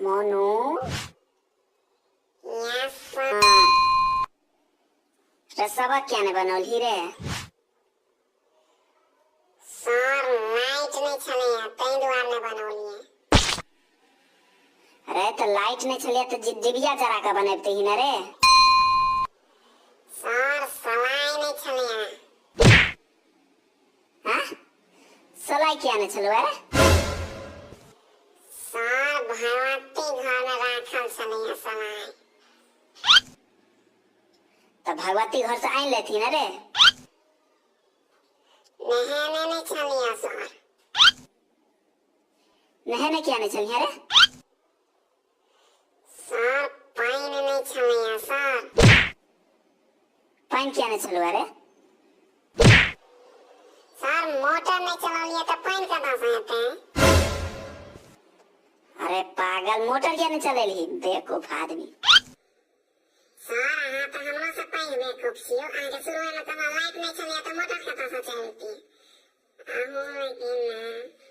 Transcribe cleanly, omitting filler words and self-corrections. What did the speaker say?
Monu. Yes sir. रे सबक किया नहि बनौलही रे? सर, लाइट नहि छलैया, ताहि दुआरे नहि बनौलियै। अरे तऽ लाइट नहि छलैया तऽ डिबिया जरा कऽ बनबितही ने रे। सर, सलाइ नहि छलैया। हाँ, सलाइ किया नहि छलौ रे? सर, भगवती घरमे राखल छलैया सलाइ। तऽ भगवती घर से आनि लेथिन रे। नहेने नहि छलियै सर। नहेने किया नहि छलियै रे? सर, पानि नहि छलैया सर। पानि किया नहि छलौ रे? सर, मोटर नहि चलौलियै तऽ पानि कतऽसँ हेतै? अरे पागल, मोटर किया नहि चलेलही, बेवकूफ आदमी। सर, अहाँ तऽ हमरो से पैघ बेवकूफ छियौ। अहाँके शुरुएमे कहलहुँ, लाइट नहि छलैया तऽ मोटर कतऽसँ चलती? अहूँ लेकिन ने।